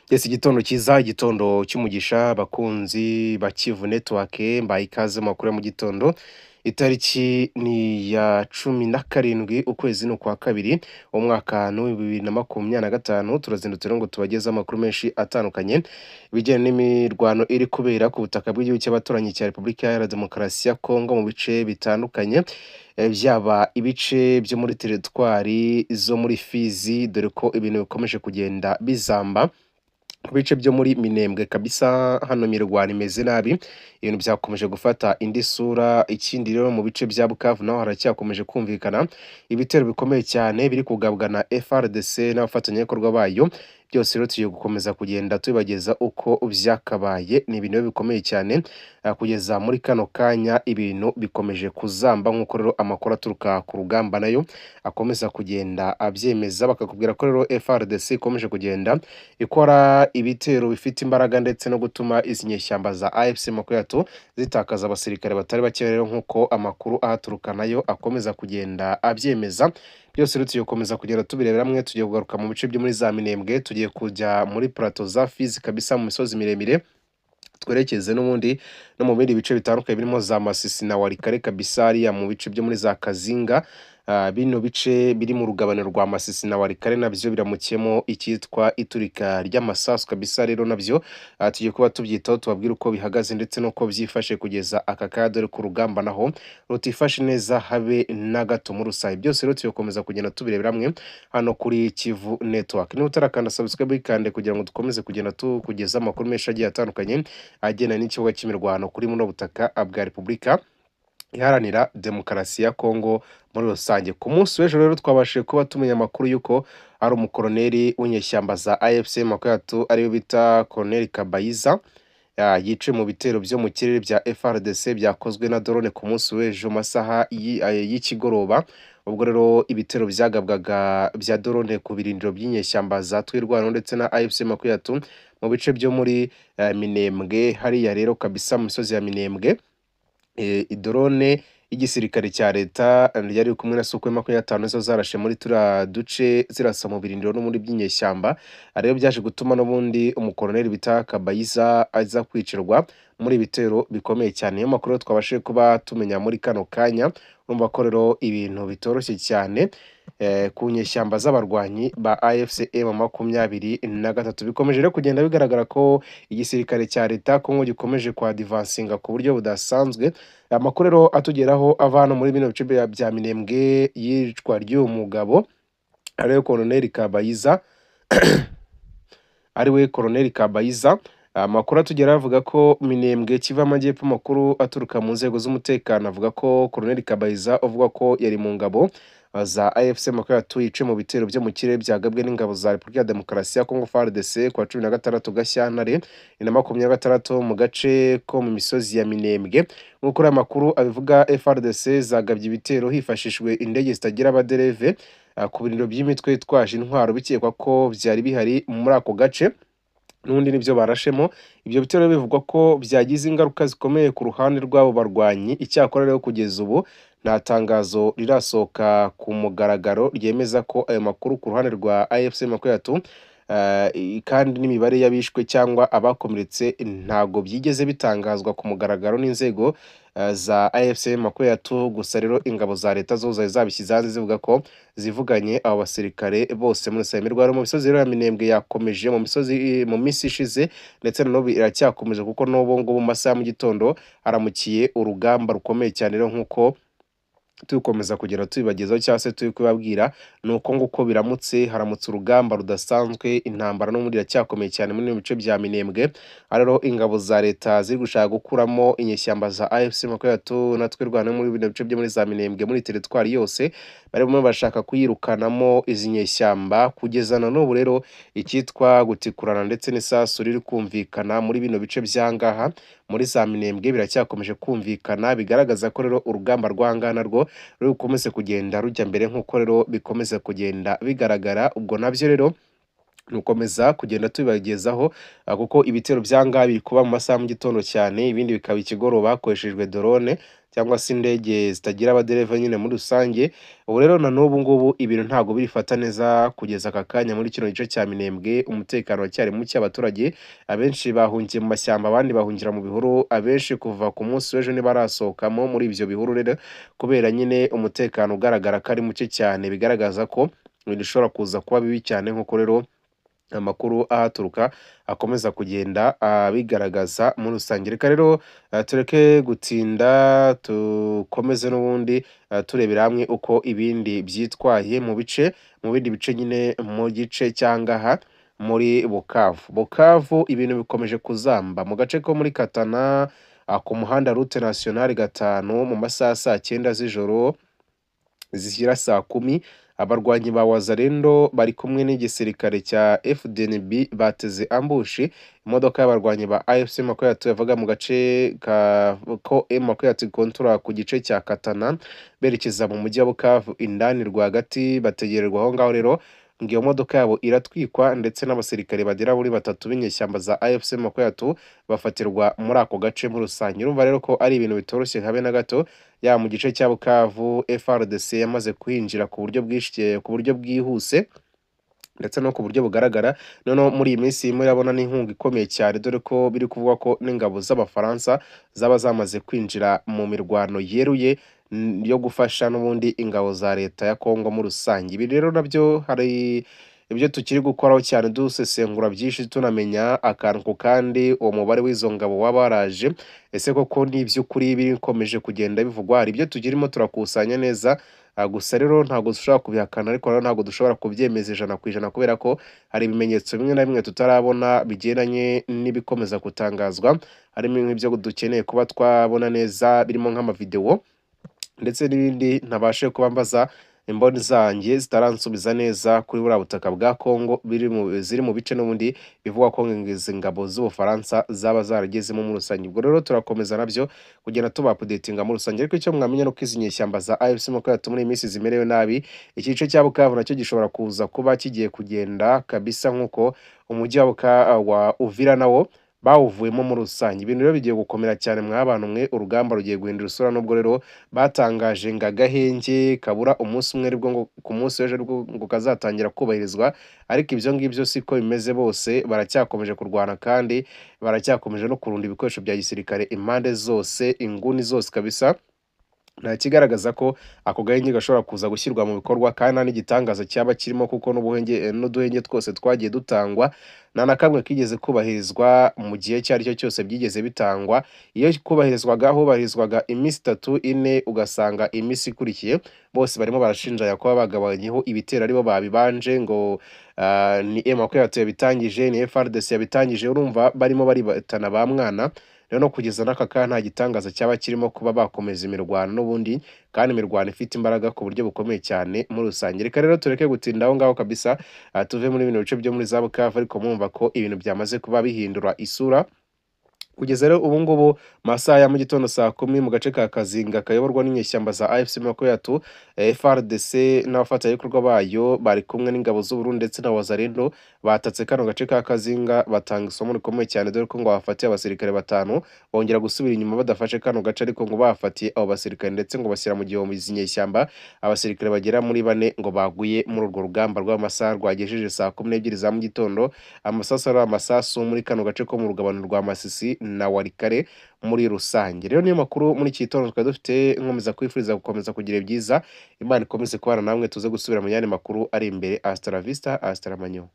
Yes, igitondo cyiza, igitondo cy'umugisha, abakunzi ba Kivu Network, mbaye ikaze mu makuru ya mu gitondo. Itariki ni ya 17, ukwezi ni ukwa kabiri, umwaka ni 2025. Turazindutse rero ngo tubageze amakuru menshi atandukanye, ibijyanye n'imirwano iri kubera ku butaka bw'igihugu cy'abaturanyi cya Repubulika Iharanira Demokarasi ya Kongo mu bice bitandukanye, byaba ibice byo muri teritwari zo muri Fizi, dore ko ibintu bikomeje kugenda bizamba mu bice byo muri Minembwe kabisa. Hano mirwano imeze nabi, ibintu byakomeje gufata indi sura. Ikindi rero, mu bice bya Bukavu naho haracyakomeje kumvikana ibitero bikomeye cyane biri kugabwa na FARDC n'abafatanyabikorwa bayo. Byose rero tugiye gukomeza kugenda tubageza uko byakabaye. Ni ibintu bikomeye cyane, kugeza muri kano kanya ibintu bikomeje kuzamba, nk'uko rero amakuru aturuka ku rugamba nayo akomeza kugenda abyemeza, bakakubwira ko rero FARDC ikomeje kugenda ikora ibitero bifite imbaraga ndetse no gutuma izi nyeshyamba za AFC 23 zitakaza abasirikare batari bake. Rero nk'uko amakuru ahaturuka nayo akomeza kugenda abyemeza, byose rero tugiye gukomeza kugenda tubirebera hamwe. Tugiye kugaruka mu bice byo muri za Minembwe, tugiye kujya muri plateau za Fizi kabisa, mu misozi miremire, twerekeze n'ubundi no mu bindi bice bitandukanye birimo za Masisi na Walikale kabisa, hariya mu bice byo muri za Kazinga. Bino bice biri mu rugabaniro rwa Masisi na Walikale nabyo biramukiyemo icyitwa iturika ry'amasasu kabisa. Rero nabyo tugiye kuba tubyitaho, tubabwire uko bihagaze ndetse n'uko byifashe kugeza aka kanya, dore ku rugamba naho rutifashe neza habe na gato muri rusange. Byose rero tugiye gukomeza kugenda tubirebera hamwe hano kuri Kivu Network. Niba utarakanda subscribe, kande kugira ngo dukomeze kugenda tukugeza amakuru menshi agiye atandukanye agendana n'ikibuga cy'imirwano kuri buno butaka bwa Repubulika Iharanira Demokarasi ya Kongo muri rusange. Ku munsi w'ejo rero twabashije kuba tumenya amakuru y'uko ari umukoroneri w'inyeshyamba za AFC 23, ariwe bita Colonel Kabayiza, yiciwe mu bitero byo mu kirere bya FARDC byakozwe na drone ku munsi w'ejo masaha y'ikigoroba. Ubwo rero ibitero byagabwaga bya drone ku birindiro by'inyeshyamba za Twirwaneho ndetse na AFC 23 mu bice byo muri Minembwe hariya rero kabisa, mu misozi ya Minembwe, idrone y'igisirikare cya leta yari kumwe na Sukhoi 25 zo zarashe muri turiya duce, zirasa mu birindiro n'ubundi by'inyeshyamba. Rero byaje gutuma n'ubundi umukoroneri bita Kabayiza aza kwicirwa muri bitero bikomeye cyane. Niyo makuru twabashije kuba tumenya muri kano kanya. Urumva ko rero ibintu bitoroshye cyane ku nyeshyamba z'abarwanyi ba AFC M 23. Bikomeje rero kugenda bigaragara ko igisirikare cya leta Kongo gikomeje kwadivansinga ku buryo budasanzwe. Amakuru rero atugeraho ava hano muri bino bice bya Minembwe, yicwa ry'uyu mugabo ariwe Koloneli Kabayiza, ariwe Koloneli Kabayiza, amakuru atugeraho avuga ko Minembwe, Kivu Amajyepfo, amakuru aturuka mu nzego z'umutekano avuga ko Koloneli Kabayiza uvuga ko yari mu ngabo za AFC 23 yice mu bitero byo mu kirere byagabwe n'ingabo za Repubulika ya Demokarasi ya Kongo FARDC ku wa 16 Gashyantare 2026 mu gace ko mu misozi ya Minembwe. Nk'uko uriya makuru abivuga, FARDC zagabye ibitero hifashishijwe indege zitagira abadereve ku birindiro by'imitwe yitwaje intwaro bikekwa ko byari bihari muri ako gace, n'ubundi nibyo barashemo. Ibyo bitero bivugwa ko byagize ingaruka zikomeye ku ruhande rw'abo barwanyi. Icyakora rero kugeza ubu nta tangazo rirasohoka ku mugaragaro ryemeza ko ayo makuru ku ruhande rwa AFC 23, kandi n'imibare y'abishwe cyangwa abakomeretse ntago byigeze bitangazwa ku mugaragaro n'inzego za AFC 23. Gusa rero ingabo za leta zo zari zabishyize hanze zivuga ko zivuganye abo basirikare bose muri rusange. Imirwano mu misozi rero ya Minembwe yakomeje mu misozi mu minsi ishize, ndetse na n'ubu iracyakomeje, kuko n'ubu ngubu mu masaha ya mu gitondo haramukiye urugamba rukomeye cyane. Rero nk'uko tukomeza kugenda tubibagezaho cyangwa se turi kubabwira, ni uko nguko biramutse, haramutse urugamba rudasanzwe. Intambara n'ubundi iracyakomeye cyane muri bino bice bya Minembwe, aho rero ingabo za leta ziri gushaka gukuramo inyeshyamba za AFC 23 na Twirwaneho muri bino bice byo muri za Minembwe, muri teritwari yose barimo bashaka kuyirukanamo izi nyeshyamba. Kugeza na n'ubu rero icyitwa gutikurana ndetse n'isasu riri kumvikana muri bino bice by'ahangaha muri za Minembwe biracyakomeje kumvikana, bigaragaza ko rero urugamba rw'ahangaha narwo ruri bukomeze kugenda rujya mbere, nk'uko rero bikomeza kugenda bigaragara. Ubwo nabyo rero ni ugukomeza kugenda tubibagezaho, kuko ibitero by'ahangaha biri kuba mu masaha mu gitondo cyane, ibindi bikaba ikigoroba hakoreshejwe drone. cyangwa se indege zitagira abadereva nyine muri rusange. Ubu rero na n'ubu ngubu ibintu ntabwo birifata neza kugeza aka kanya muri kino gice cya Minembwe, umutekano uracyari muke, abaturage abenshi bahungiye mu mashyamba, abandi bahungira mu bihuru, abenshi kuva ku munsi w'ejo ntibarasohokamo muri ibyo bihuru rero kubera nyine umutekano ugaragara ko ari muke cyane, bigaragaza ko ibintu bishobora kuza kuba bibi cyane nk'uko rero amakuru ahaturuka akomeza kugenda abigaragaza muri rusange. Reka rero tureke gutinda dukomeze n'ubundi turebera hamwe uko ibindi byitwaye mu bice mu bindi bice nyine mu gice cyangaha muri Bukavu. Bukavu ibintu bikomeje kuzamba mu gace ko muri Katana ku muhanda route nationale 5 mu masaha saa 9 z'ijoro zishyira saa 10, abarwanyi ba Wazalendo bari kumwe n'igisirikare cya FDNB bateze ambushi imodoka y'abarwanyi ba AFC M23 yavaga mu gace ka ko M23 kontura ku gice cya Katana berekeza mu mujyi wa Bukavu indani rwagati, bategererwa aho ngaho rero ngo iyo modoka yabo iratwikwa ndetse n'abasirikare bagera muri 3 b'inyeshyamba za AFC M23 bafatirwa muri ako gace muri rusange. Urumva rero ko ari ibintu bitoroshye habe na gato, yaba mu gice cya Bukavu FARDC yamaze kwinjira ku buryo bwinshi, ku buryo bwihuse ndetse no ku buryo bugaragara. Noneho muri iyi minsi murabona n'inkunga ikomeye cyane, dore ko biri kuvugwa ko n'ingabo z'Abafaransa zaba zamaze kwinjira mu mirwano yeruye yo gufasha n'ubundi ingabo za leta ya Kongo muri rusange. Ibi rero nabyo hari ibyo tukiri gukoraho cyane, dusesengura byinshi, tunamenya akantu ku kandi uwo mubare w'izo ngabo waba waraje, ese koko ni iby'ukuri bikomeje kugenda bivugwa? Hari ibyo tukirimo turakusanya neza, gusa rero ntabwo dushobora kubihakana, ariko rero ntabwo dushobora kubyemeza 100% kubera ko hari ibimenyetso bimwe na bimwe tutarabona bigendanye n'ibikomeza gutangazwa, harimo nk'ibyo dukeneye kuba twabona neza birimo nk'amavidewo ndetse n'ibindi ntabashe kuba mbaza imboni zanjye zitaransubiza neza kuri buriya butaka bwa Kongo ziri mu bice n'ubundi bivugwa ko izi ngabo z'Ubufaransa zaba zaragezemo muri rusange. Ubwo rero turakomeza nabyo kugenda tuba updatinga muri rusange, ariko icyo mwamenya nuko izi nyeshyamba za AFC M23 muri iyi minsi zimerewe nabi. Iki gice cya Bukavu nacyo gishobora kuza kuba kigiye kugenda kabisa nk'uko umujyi wa Uvira nawo bawuvuyemo muri rusange. Ibintu rero bigiye gukomera cyane mw'abantu mwe, urugamba rugiye guhindura isura, nubwo rero batangaje ngo agahenge kabura umunsi umwe aribwo ngo ku munsi w'ejo aribwo ngo kazatangira kubahirizwa, ariko ibyo ngibyo siko bimeze, bose baracyakomeje kurwana kandi baracyakomeje no kurunda ibikoresho bya gisirikare impande zose, inguni zose kabisa. Nta kigaragaza ko ako gahenge gashobora kuza gushyirwa mu bikorwa, kandi nta n'igitangaza cyaba kirimo kuko n'uduhenge twose twagiye dutangwa nta na kamwe kigeze kubahirizwa mu gihe icyo ari cyo cyose byigeze bitangwa. Iyo kubahirizwaga hubahirizwaga iminsi 3 4, ugasanga iminsi ikurikiye bose barimo barashinjanya kuba bagabanyeho ibitero aribo babibanje, ngo ni M23 yabitangije, ni FARDC yabitangije, urumva barimo baribatana ba mwana. Rero no kugeza n'aka kanya nta gitangaza cyaba kirimo kuba bakomeza imirwano n'ubundi, kandi imirwano ifite imbaraga ku buryo bukomeye cyane muri rusange. Reka rero tureke gutinda aho ngaho kabisa, tuve muri bino bice byo muri za Bukavu, ariko mwumva ko ibintu byamaze kuba bihindura isura. Kugeza rero ubu ngubu masaha ya mu gitondo saa 10 mu gace ka Kazinga kayoborwa n'inyeshyamba za AFC M23, FARDC n'abafatanyabikorwa bayo bari kumwe n'ingabo z'u Burundi ndetse na Wazalendo batatse kano gace ka Kazinga, batanga isomo rikomeye cyane, dore ko ngo bafatiye abasirikare 5 bongera gusubira inyuma badafashe kano gace, ariko ngo bafatiye abo basirikare ndetse ngo bashyira mu gihombo izi nyeshyamba. Abasirikare bagera muri 4 ngo baguye muri urwo rugamba rw'amasaha rwagejeje saa 12 za mu gitondo. Amasasu ari amasasu muri kano gace ko mu rugabano rwa Masisi na Walikare muri rusange. Rero niyo makuru muri iki gitondo twari dufite, nkomeza kwifuriza gukomeza kugira ibyiza, Imana ikomeze kubana namwe, tuze gusubira mu yandi makuru ari imbere. Hasta la vista, hasta la manyo.